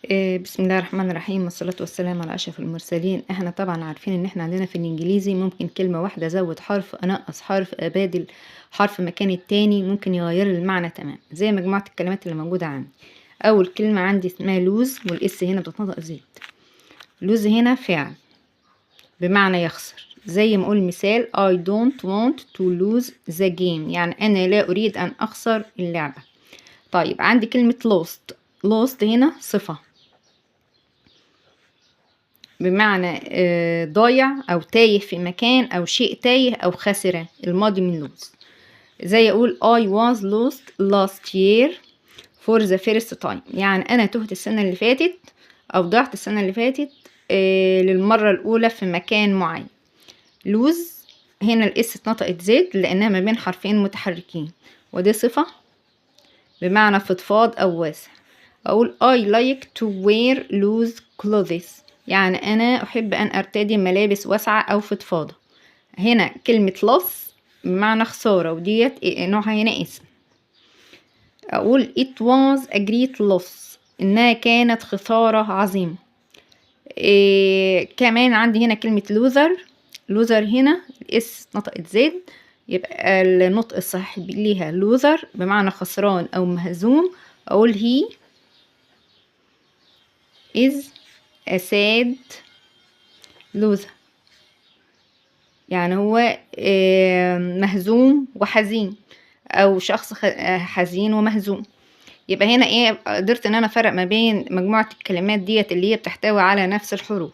بسم الله الرحمن الرحيم، والصلاة والسلام على أشرف المرسلين. إحنا طبعًا عارفين إن إحنا عندنا في الإنجليزي ممكن كلمة واحدة أزوّد حرف، أنقّص حرف، أبادل حرف مكان التاني، ممكن يغيّر لي المعنى تمامًا، زي مجموعة الكلمات اللي موجودة عندي. أول كلمة عندي اسمها lose، وال S هنا بتتنطق Z. lose هنا فعل بمعنى يخسر، زي ما أقول مثال I don't want to lose the game، يعني أنا لا أريد أن أخسر اللعبة. طيب، عندي كلمة lost. lost هنا صفة بمعنى ضايع أو تايه في مكان أو شيء تايه أو خسر، الماضي من lose. زي أقول I was lost last year for the first time، يعني أنا تهت السنة اللي فاتت أو ضعت السنة اللي فاتت للمرة الأولى في مكان معين. loose هنا ال S اتنطقت Z لأنها ما بين حرفين متحركين، ودي صفة بمعنى فضفاض أو واسع. أقول I like to wear loose clothes، يعني أنا أحب أن أرتدي ملابس واسعة أو فضفاضة. هنا كلمة loss بمعنى خسارة، وديت نوعها هنا اسم. أقول it was a great loss، إنها كانت خسارة عظيمة. كمان عندي هنا كلمة loser. loser هنا ال S نطقت Z، يبقى النطق الصحيح ليها loser بمعنى خسران أو مهزوم. أقول he is a sad loser، يعني هو مهزوم وحزين أو شخص حزين ومهزوم. يبقى هنا إيه؟ قدرت إن أنا أفرق ما بين مجموعة الكلمات ديت اللي هي بتحتوي على نفس الحروف.